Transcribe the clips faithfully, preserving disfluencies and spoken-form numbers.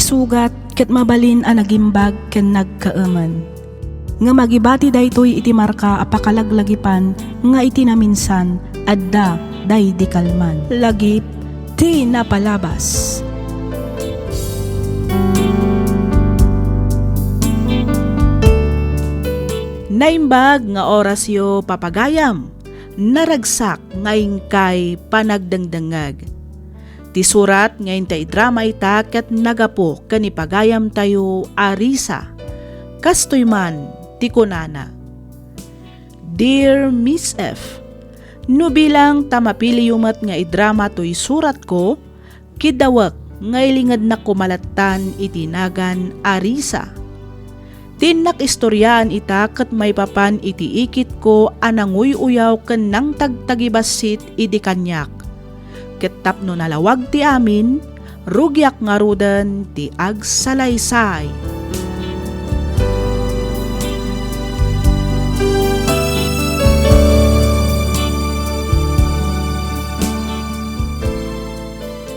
Sugat ket mabalin a nagimbag ken nagkaemen. Ngem agibati daytoy iti marka a pakalaglagipan nga iti naminsan adda daydi kalman. Lagip ti napalabas. Naimbag nga orasyo, papagayam. Naragsak nga inkay panagdengdengngeg. Ti surat nga inta idrama ita ket nagapu ken ni pagayamtayo a Risa. Kastoy man ti kunana, "Dear Miss F, no bilang ta mapiliyo met nga idrama toy suratko, kidawek nga ilingednak koma lattan iti nagan a Risa. Ti innak istoriaan ita ket maipapan iti ikitko a nanguy-uyaw ken nangtagtagibassit idi kaniak. Ket tapno nalawag ti amin, rugiak ngaruden ti agsalaysay."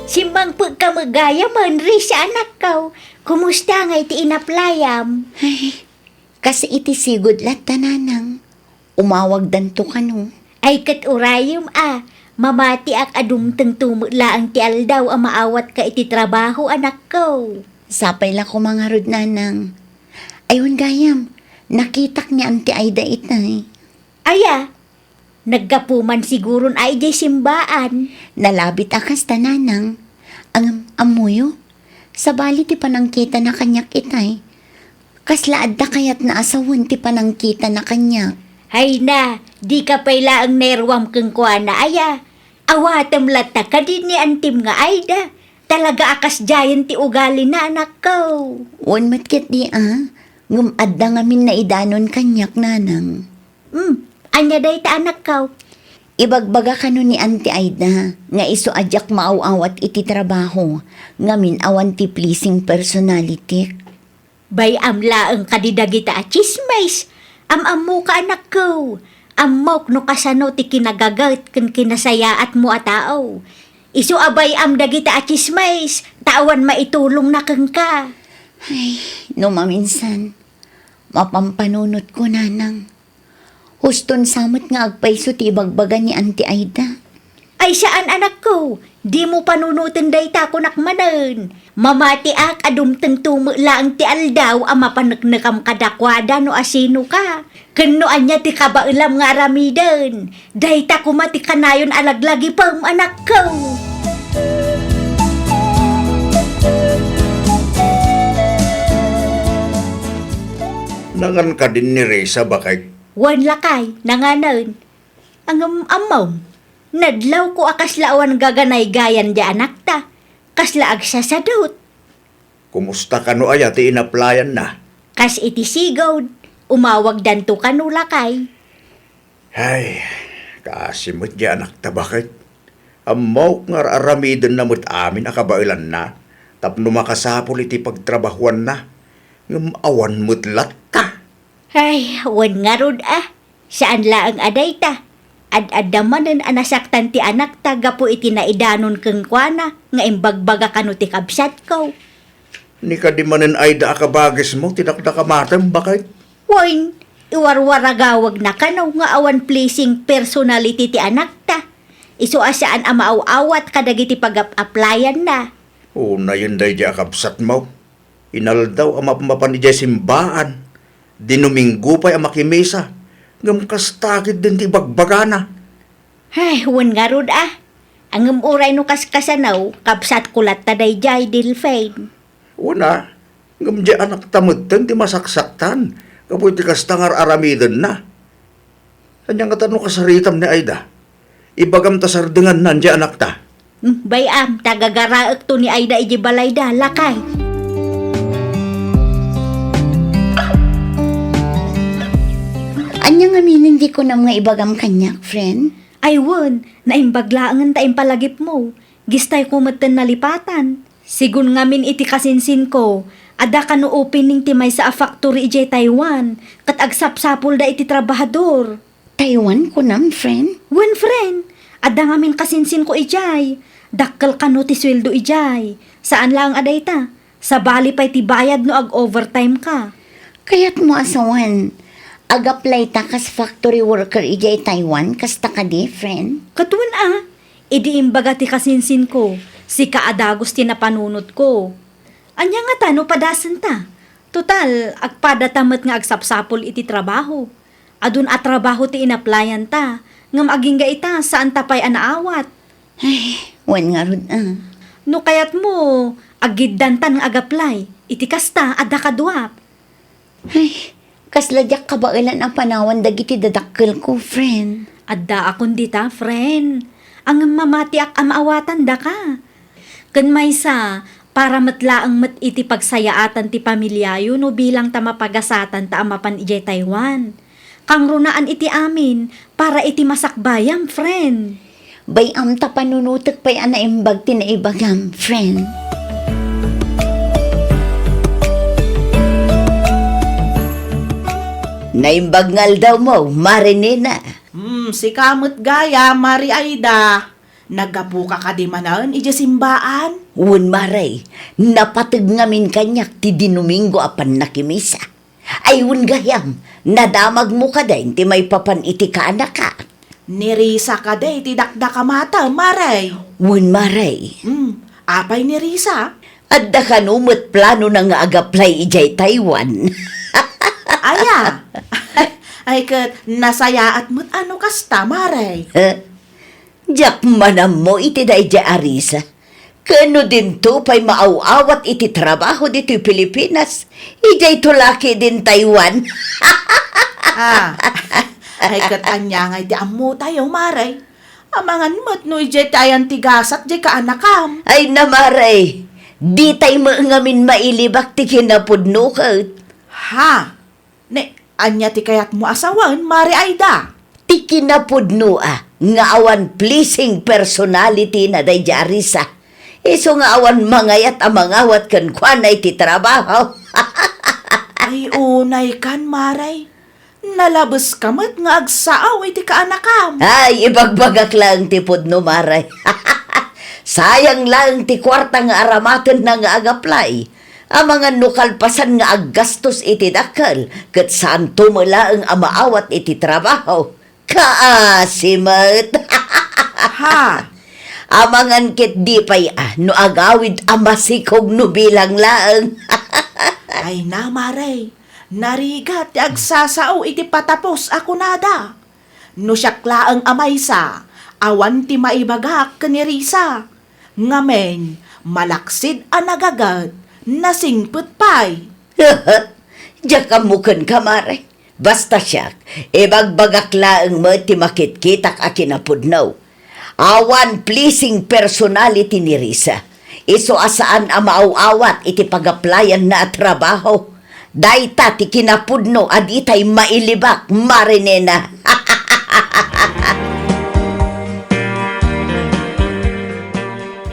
Simmangpet ka met gayam, Risa, anakko. Kumusta ngay ti inaplayam? Ay, kas iti sigud latta, nanang. Umawagdanto kano. Ay, ket urayem a, mamatiak a dumtengto met laeng ti aldaw a maawatka iti trabaho, anakko. Sapay la koma ngarud, nanang. Ay, wen gayam, nakitak ni Auntie Aida itay. Aya, naggapu man siguron a idiay simbaan. Nalabit a kasta, nanang. Ngem, ammoyo, sabali ti panangkitana kaniak itay. Kasla adda kayatna a sawen ti panangkitana kaniak. Hayna, dika pay laeng nairwam kenkuana, aya. Awatem latta kadi ni antim nga Aida. Talaga a kasdiayen ti ugalina, anakko. Wen met ketdi a, ngem adda ngamin naidanon kaniak, nanang. Hmm, ania dayta, anakko? Ibagbaga kano ni Auntie Aida nga isu a diak maaw-awat iti trabaho ngamin awan ti pleasing personality. Bay-am laeng kadi dagita a tsismis. Am-ammoka, anakko. Ammok no kasano ti kinagaget ken kinasayaatmo a tao. Isu a bay-am dagita a tsismis, ta awan maitulongna kenka. Ay, no maminsan, mapampanunotko, nanang. Huston sa met nga agpayso ti ibagbaga ni Auntie Aida. Ay, saan, anakko. Dimo panunoten dayta, kunak manen. Mamatiak a dumtengto met laeng ti aldaw a mapaneknekam kadakuada no asinoka. Ken no ania ti kabaelam nga aramiden. Dayta koma ti kanayon a laglagipem, anakko. Nangan kadin ni Risa, baket? Wen, lakay, nanganen. Ngem ammom, nadlawko a kasla awan gaganaygayan diay anakta. Kasla agsasadut. Kumusta kano aya ti inaplayanna? Kas iti sigud, umawagdanto kano, lakay. Ay, kaasi met diay anakta, baket. Ammok nga ar-aramidenna met amin a kabaelanna tapno makasapul iti pagtrabahuanna. Ngem awan met latta. Ay, wen ngarud a. Saan laeng a dayta. Ad-adda manen a nasaktan ti anakta gapu iti naidanon kenkuana nga imbagbaga kano ti kabsatko. Ni kadi manen Aida a kabagismo ti dakdakamatem, baket? Wen, iwarwaragawagna kano nga awan pleasing personality ti anakta. Isu a saan a maaw-awat kadagiti pagap-aplayanna. Unayen daydi a kabsatmo. Inaldaw a mapmapan idiay simbaan, Dinuminggo pay a makimisa, ngem kasta ketdin ti ibagbagana. Ay, wen ngarud a. Ngem uray no kaskasano, kabsatko latta daydiay, Delfin. Wen a, ngem diay anakta metten ti masaksaktan gapu iti kasta nga ar-aramidenna. Ania ngata no kasaritam ni Aida? Ibagam ta sardengannan diay anakta. Hmm, bay-am, ta gagaraekto ni Aida idiay balayda, lakay. Ania ngamin ti kunam nga ibagam kaniak, friend? Ay wen, naimbag laengen ta impalagipmo. Gistayko metten nalipatan. Sigun ngamin iti kasinsinko, adda kano opening ti maysa a factory idiay Taiwan, ket agsapsapulda iti trabahador. Taiwan, kunam, friend? Wen, friend. Adda ngamin kasinsinko idiay. Dakkel kano ti sueldo idiay. Saan laeng a dayta. Sabali pay ti bayad no ag-overtime ka. Kayatmo a sawen, ag-apply ta kas factory worker idiay Taiwan, kasta kadi, friend? Ket wen a, idi imbaga ti kasinsinko, sika a dagus ti napanunotko. Ania ngata no padasenta? Total, agpadata met nga agsapsapul iti trabaho. Adun a trabaho ti inaplayanta, ngem agingga ita, saanta pay a naawat. Ay, wen ngarud a. No kayatmo, aggiddantan nga ag-apply. Iti kasta, adda kaduak. Ay, kasla diak kabaelan a panawan dagiti dadakkelko, friend. Addaakon dita, friend. Ngem mamatiak a maawatandaka. Ken maysa, para met laeng met iti pagsayaatan ti pamiliayo no bilang ta mapagasatanta a mapan idiay Taiwan. Kangrunaan iti amin para iti masakbayam, friend. Bay-am ta panunotek pay a naimbag ti naibagam, friend. Naimbag nga aldawmo, Mare Nena. Hmm, sika met gayam, Mare Aida. Naggapuka kadi manen idiay simbaan? Wen, Mare, napateg ngamin kaniak ti Dinuminggo a pannakimisa. Ay, wen gayam, nadamagmo kadi ti maipapan iti kaanakak? Ni Risa kadi ti dakdakamatem, Mare? Wen, Mare. Hmm, apay ni Risa? Adda kano met planona nga ag-apply idiay Taiwan. Aya? Ay, ket nasayaat met a no kasta, Mare. Eh? Diak man ammo iti daydiay a Risa. Ken no dinto pay maaw-awat iti trabaho ditoy Pilipinas, idiay to la ketdin Taiwan. Ah, ay, ket ania ngay ti ammotayo, Mare? Amangan met no idiay ti ayan ti gasat diay kaanakam. Ay na, Mare, ditay met ngamin mailibak ti kinapudno ket. Ha? Ne, ania ti kayatmo a sawen, Mare Aida? Ti kinapudno a nga awan pleasing personality na daydiay a Risa. Isu nga awan mangayat a mangawat kenkuana iti trabaho. Ay, unay kan, Mare. Nalabes ka met nga agsaaw iti kaanakam. Ay, ibagbagak laeng ti pudno, Mare. Sayang laeng ti kuarta nga aramatenna nga ag-apply. Amangan no kalpasan nga aggastos iti dakkel, ket saanto met laeng a maawat iti trabaho. Kaasi met! Ha? Amangan ket di pay a no agawid a masikog no bilang laeng. Ay na, Mare, narigat ti agsasao iti patapos a kunada. No siak laeng a maysa, awan ti maibagak ken ni Risa. Ngamin, malaksid a nagaget, nasingpet pay. Diak ammo kenka, Mare. Basta siak, ibagbagak laeng met ti makitkitak a kinapudno. Awan pleasing personality ni Risa. Isu a saan a maaw-awat iti pag-applyan-na a trabaho. Dayta ti kinapudno a ditay mailibak, Mare Nena.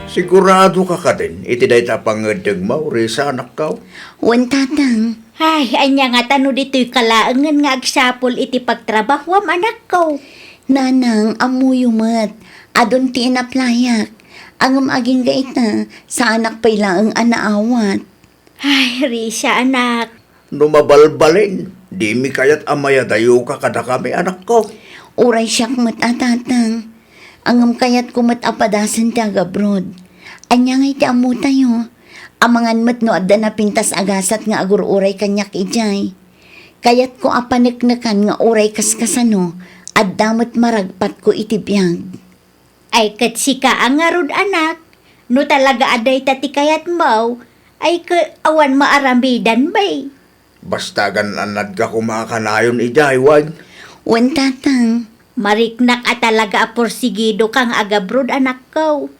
Sigurado ka kadin iti dayta a pangeddengmo, Risa, anakko? Wen, Tatang. Ay, ania ngata no ditoyka laengen nga agsapul iti pagtrabahuam, anakko? Nanang, ammoyo met, adun ti inaplayak. Ngem agingga ita, saanak pay laeng a naawat. Ay, Risa, anak. No mabalbalin, dimi kayat a mayadayoka kadakami, anakko. Uray siak met a, Tatang. Ngem kayatko met a padasen ti agabroad. Ania ngay ti ammotayo? Amangan met no adda napintas a gasat nga agur-uray kaniak idiay. Kayatko a paneknekan nga uray kaskasano, adda met maragpatko iti biag. Ay, ket sika a ngarud, anak, no talaga a dayta ti kayatmo, ay, ket awan maaramidan, bay. Basta agan-annadka koma a kanayon idiay, wen? Wen, Tatang. Mariknak a talaga a porsigidoka nga agabroad, anakko.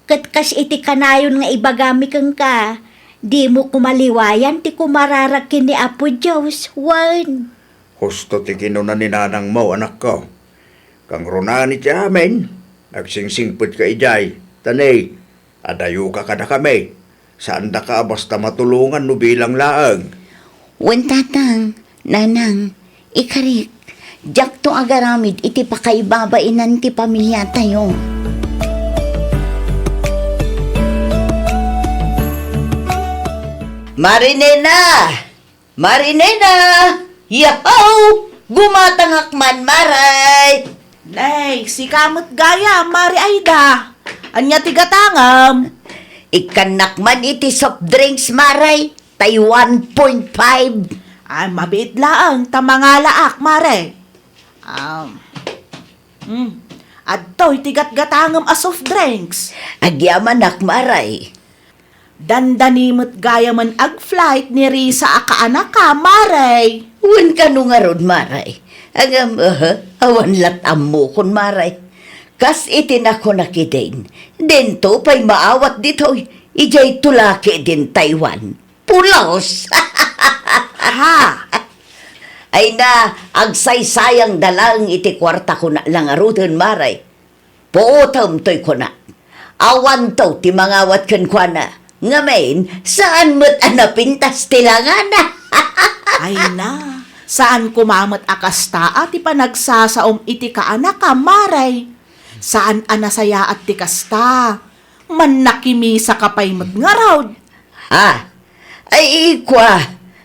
Ket kas iti kanayon nga ibagami kenka, dimo koma liwayan ti kumararag ken ni Apo Dios, wen. Husto ti kinuna ni nanangmo, anakko. Kangrunaan iti amin, agsingsingpetka idiay, ta ne, adayoka kadakami. Saandaka a basta matulongan no bilang laeng. Wen, Tatang, Nanang, ikarik, diakto agaramid iti pakaibabainan ti pamiliatayo. Marinena! Marinena! Yahaw! Gumatangak man, Maray! Nay, sika met gayam, Mari Aida. Ania ti gatangem? Ikkannak man iti soft drinks, Maray. Tay one point five. Ay, mabiit laeng ta mangalaak, Mare. Um, hmm. Adtoy ti gatgatangem a soft drinks. Agyamanak, Maray. Dandani met gayamen ag-flight ni Risa a kaanaka, Mare. Wen kano ngarud, Mare. Ngem, aha, awan lat ammokon, Mare. Kas iti nakunak idin, dinto pay maawat ditoy, idiay tulaki din Taiwan. Pulos! Ha? Ay na, agsaysayang da laeng iti kuarta, kuna la ngaruden, Mare. Puotem toy kuna. Awanto ti mangawat kenkuana. Ngamin, saan met a napintas ti langana. Ay na, saan koma met a kasta a ti panagsasaom iti kaanaka, Mare. Saan a nasayaat ti kasta. Mannakimisa ka pay met ngarud. Ah, ay, kua.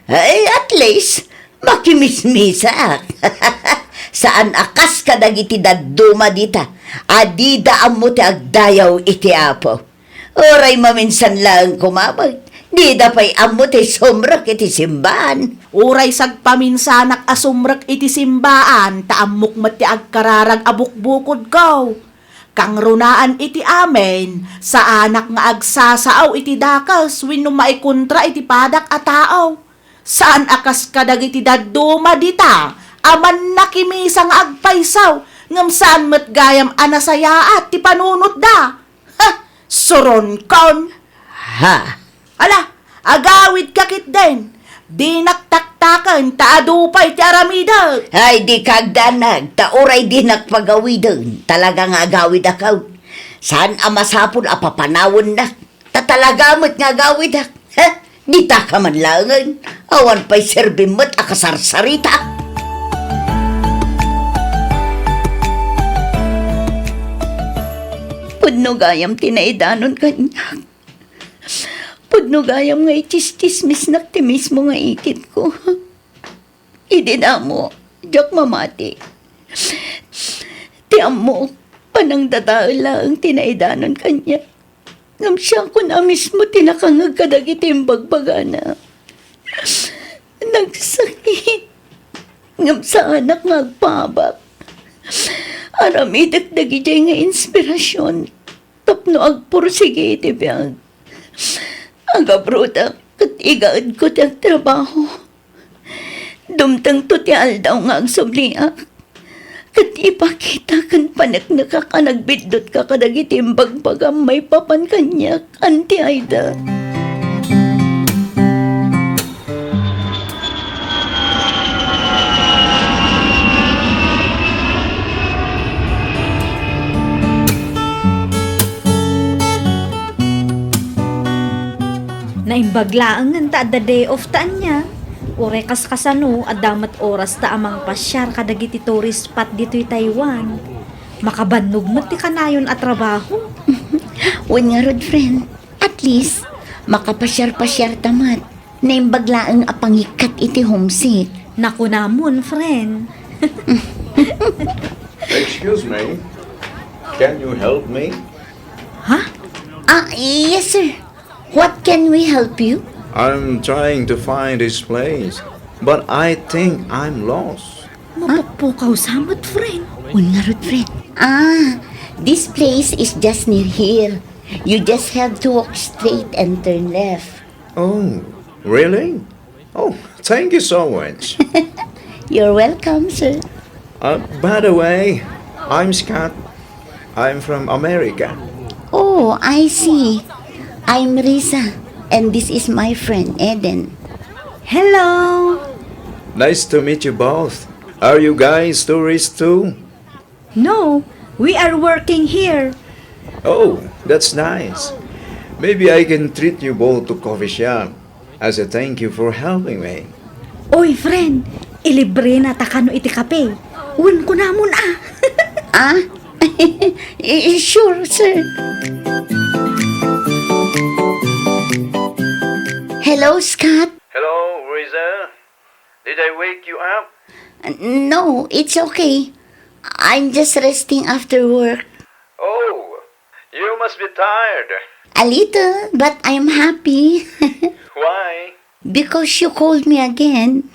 Ay, at least, makimismisaak. Saan a kas kadagiti dadduma dita, a dida ammo ti agdayaw iti Apo. Uray maminsan laeng koma met, dida pay ammo ti sumrek iti simbaan. Uray sagpaminsanak a sumrek iti simbaan, ta ammok met ti agkararag a bukbukodko. Kangrunaan iti amin, saanak nga agsasao iti dakes wenno maikontra iti padak a tao. Saan a kas kadagiti dadduma dita a mannakimisa nga agpayso, ngem saan met gayam a nasayaat ti panunotda. Ha! Suronkon! Ha! Ala, agawidka ketdin. Dinak taktaken ta adu pay ti aramidek. Ay, dika agdanag, ta uray dinak pagawiden, talaga nga agawidakon. Saan a masapul a papanawennak, ta talaga met nga agawidak. Ha? Ditaka man laengen, awan pay serbim met a kasarsarita. Pudno gayam ti naidanon kaniak. Pudno gayam nga itsistsismisnak ti mismo nga ikitko. Idi damo, diak mamati. Ti ammok, panangdadael laeng ti naidanon kaniak. Ngem siakon a mismo ti nakangngeg kadagiti imbagbagana. Nagsakit. Ngem saanak nga agpaabak. Aramidek dagidiay nga inspirasion tapno agpursigi iti biag. Agabrodak ket igaedko ti agtrabaho. Dumtengto ti aldaw nga agsubliak, ket ipakita ken paneknekak a nagbiddutka kadagiti imbagbagam maipapan kaniak, Auntie Aida. Naimbag laengen ta adda day off ta ania. Uray kaskasano, adda met oras ta a mangpasiar kadagiti tourist spot ditoy Taiwan. Makabannog met ti kanayon a trabaho. Wen ngarud, friend. At least, makapasiar-pasiar ta met. Naimbag laeng a pangikkat iti homesick. Nakunamon, friend. Excuse me. Can you help me? Ha? Ah, yes, sir. What can we help you? I'm trying to find this place, but I think I'm lost. Mapukpukaw sa met, friend. Wen ngarud, friend. Ah, this place is just near here. You just have to walk straight and turn left. Oh, really? Oh, thank you so much. You're welcome, sir. Uh, by the way, I'm Scott. I'm from America. Oh, I see. I'm Risa, and this is my friend, Eden. Hello. Nice to meet you both. Are you guys tourists too? No, we are working here. Oh, that's nice. Maybe I can treat you both to coffee shop as a thank you for helping me. Oy, friend, ilibre na ta kano iti kape. Wen kunamon, ah. Ah? Eh, sure, sir. Hello, Scott. Hello, Riza. Did I wake you up? No, it's okay. I'm just resting after work. Oh, you must be tired. A little, but I'm happy. Why? Because you called me again.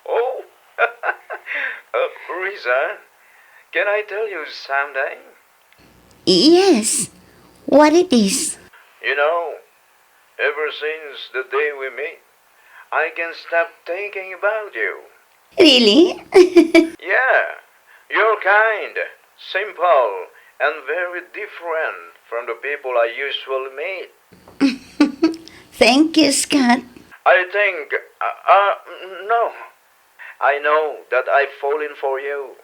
Oh, uh, Riza, can I tell you something? Yes. What it is? You know, ever since the day we met, I can't stop thinking about you. Really? Yeah, you're kind, simple, and very different from the people I usually meet. Thank you, Scott. I think, uh, uh, no. I know that I've fallen for you.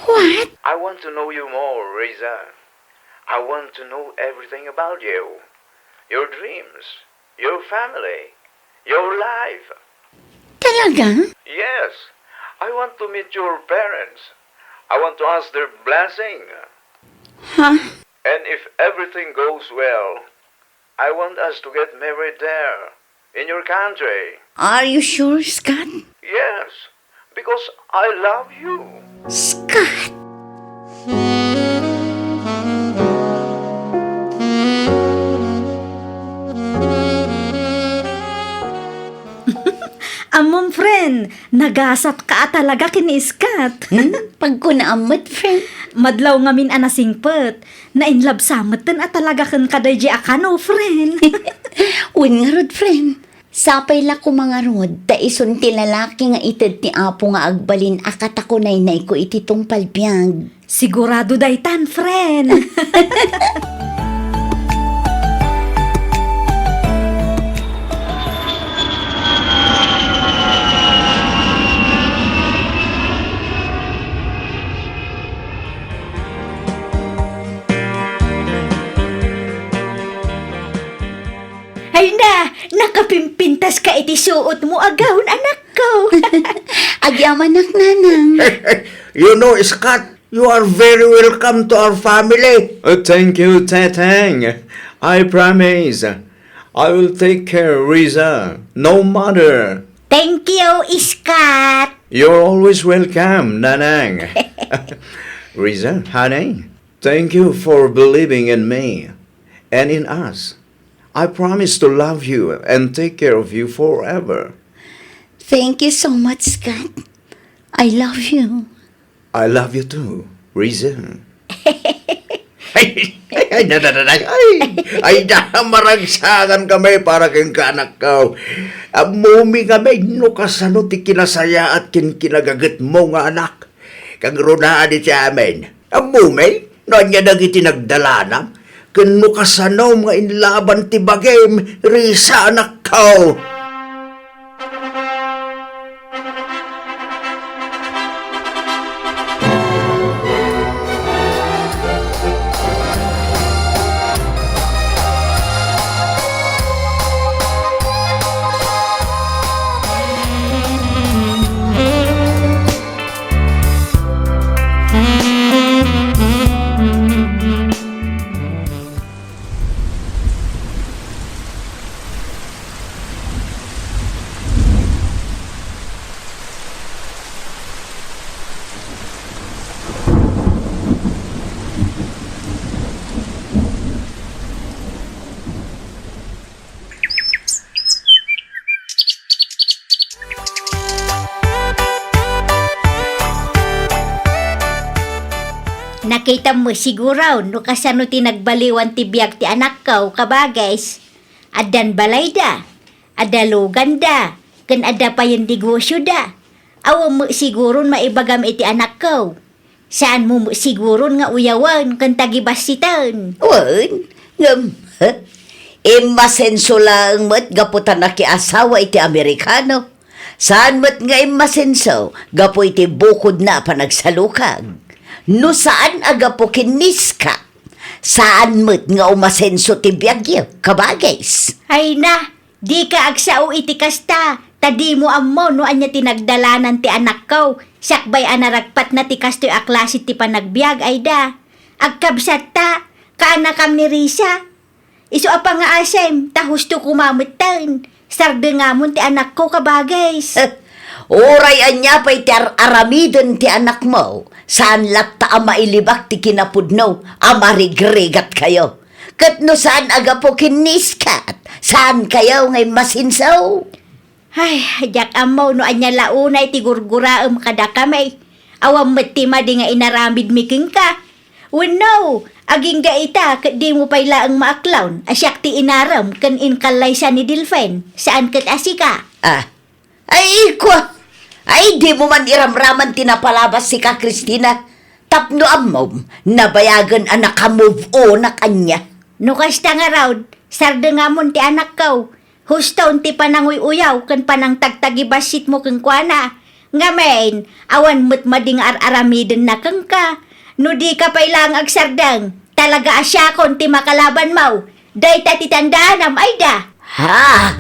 What? I want to know you more, Riza. I want to know everything about you. Your dreams, your family, your life. Talaga? Yes. I want to meet your parents. I want to ask their blessing. Huh? And if everything goes well, I want us to get married there, in your country. Are you sure, Scott? Yes, because I love you. Scott! Ammom, friend, nagasatka a talaga ken ni Scott. Hmm? Pagkunaam met, friend. Madlaw ngamin a nasingpet. Nainlabsa metten a talaga kenka daydiay a kano, friend. Wen ngarud, friend. Sapay la koma ngarud ta isun ti lalaki nga ited ti Apo nga agbalin a katakunaynayko iti tungpal biag. Sigurado daytan, friend. Ay na, nakapimpintaska iti suotmo a gown, anakko. Agyamanak, nanang. You know, Scott, you are very welcome to our family. Uh, thank you, Teteng. I promise I will take care of Riza, no matter. Thank you, Scott. You're always welcome, Nanang. Riza, honey, thank you for believing in me and in us. I promise to love you and take care of you forever. Thank you so much, Scott. I love you. I love you too, Riza. Ay, ay, ay, na, na, na, na, ay, ay, na, maragsakan kami para kenka, anakko. Ammom kami no kasano ti kinasayaat ken kinagagetmo nga anak. Kagrunaan iti amin. Ammom, no ania dagiti nagdalanam, ken no kasanom nga inlaban ti bagim, Riza, anakko. Nakitam met siguro no kasano ti nagbaliwan ti biag ti anakko, kabagis. Addan balayda, adda luganda, ken adda payen negosioda. Awan met siguron maibagam iti anakko. Saanmo met siguron nga uyawen ken tagibassiten. Wen, ngem, immasenso laeng met gapu ta nakiasawa iti Amerikano. Saan met nga immasenso gapu iti bukodna a panagsalukag. No saan a gapu ken ni Scott, saan met nga umasenso ti biagyo, kabagis. Ay na, dika agsao iti kasta, ta dimo ammo no ania ti nagdalanan ti anakko, sakbay a naragpatna ti kastoy a klase ti panagbiag, ay da. Agkabsatta, kaanakam ni Riza. Isu a pangaasem, ta husto koma metten. Sardengamon ti anakko, kabagis. Uray ania pay ti ar-aramiden ti anakmo, saan latta a mailibak ti kinapudno a marigrigatkayo. Ket no saan a gapu ken ni Scott, saankayo nga immasinso? Ay, diak ammo no ania la unay ti gurguraem kadakami. Awan met ti madi nga inaramidmi kenka. Wenno, agingga ita ket dimo pay laeng maaklon a siak ti inarem ken inkallaysa ni Delfin, saan ket a sika. Ah, ay, ikwa! Ay, dimo man iramraman ti napalabas sika, Christina. Tapno ammom, nabayagen a naka-move on-ak ania. No kasta ngarud, sardengamon ti anakko. Huston ti pananguy-uyaw ken panangtagtagibassit mo kenkuana. Ngamin, awan met madi nga ar-aramidenna kenka. No dika pay laeng agsardeng, talaga a siakon ti makalabanmo. Dayta ti tandaanam, Aida. Ha?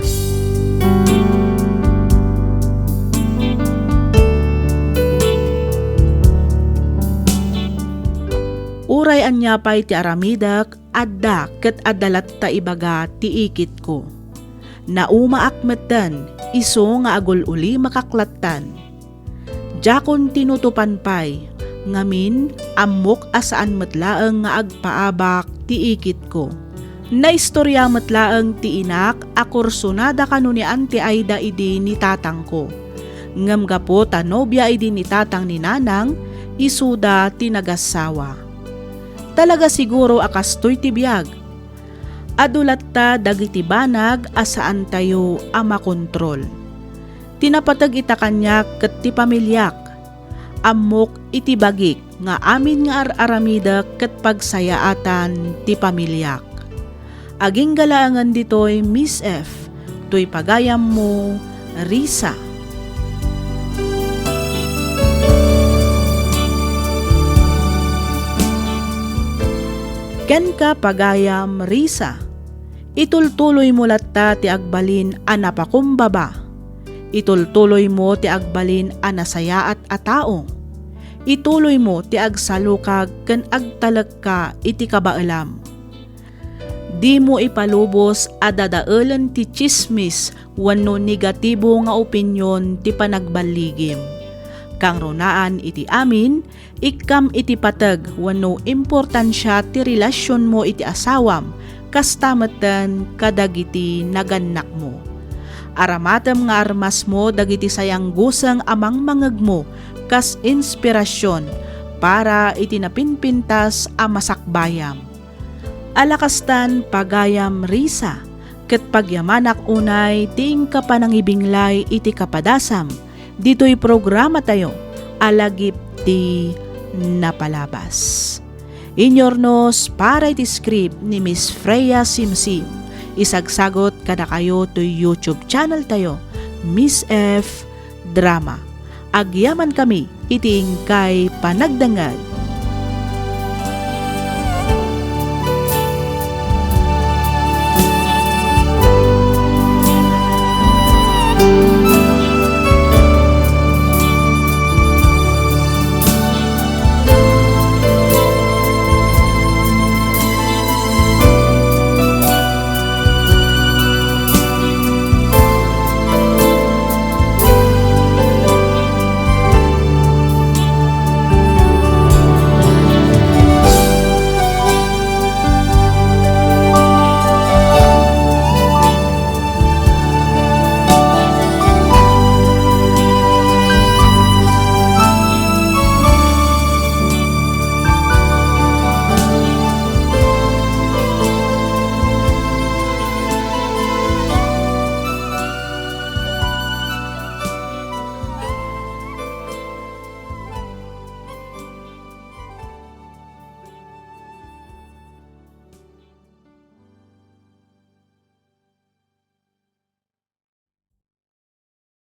Uray ania pay ti aramidek, adda ket adda latta ibaga ti ikitko. Naumaak metten, isu nga agul-ulimakak lattan. Diakon tinutupan pay, ngamin, ammok a saan met laeng nga agpaabak ti ikitko. Naistorya met laeng ti inak a kursunada kano ni Auntie Aida idi ni tatangko. Ngem gapu ta nobia idi ni tatang ni nanang, isuda ti nagassawa. Talaga siguro a kastoy ti biag. Adu latta dagiti banag a saantayo a makontrol. Ti napateg ita kaniak ket ti pamiliak. Ammok iti bagik nga amin nga ar-aramidek ket pagsayaatan ti pamiliak. Agingga laengen ditoy, Miss F, toy pagayammo, Risa. Kenka, pagayam, Risa, itultuloymo latta ti agbalin a napakumbaba. Itultuloymo ti agbalin a nasayaat a tao. Ituloymo ti agsalukag ken agtalekka iti kabaelam. Dimo ipalubos a dadaelen ti tsismis wenno negatibo nga opinyon ti panagballigim. Kangrunaan iti amin, ikkam iti pateg wenno importansia ti relasionmo iti asawam, kasta metten kadagiti nagannakmo. Aramatem nga armasmo dagiti sayangguseng a mangmangegmo kas inspirasion para iti napinpintas a masakbayam. Ala kastan, pagayam, Risa, ket pagyamanak unay ti inka panangibinglay iti kapadasam ditoy programatayo a Lagip ti Napalabas. Inyurnos para iti script ni Miss Freya Simsim. Isagsagot kadakayo toy YouTube channel tayo, Miss F Drama. Agyamankami iti inkay panagdengngeg.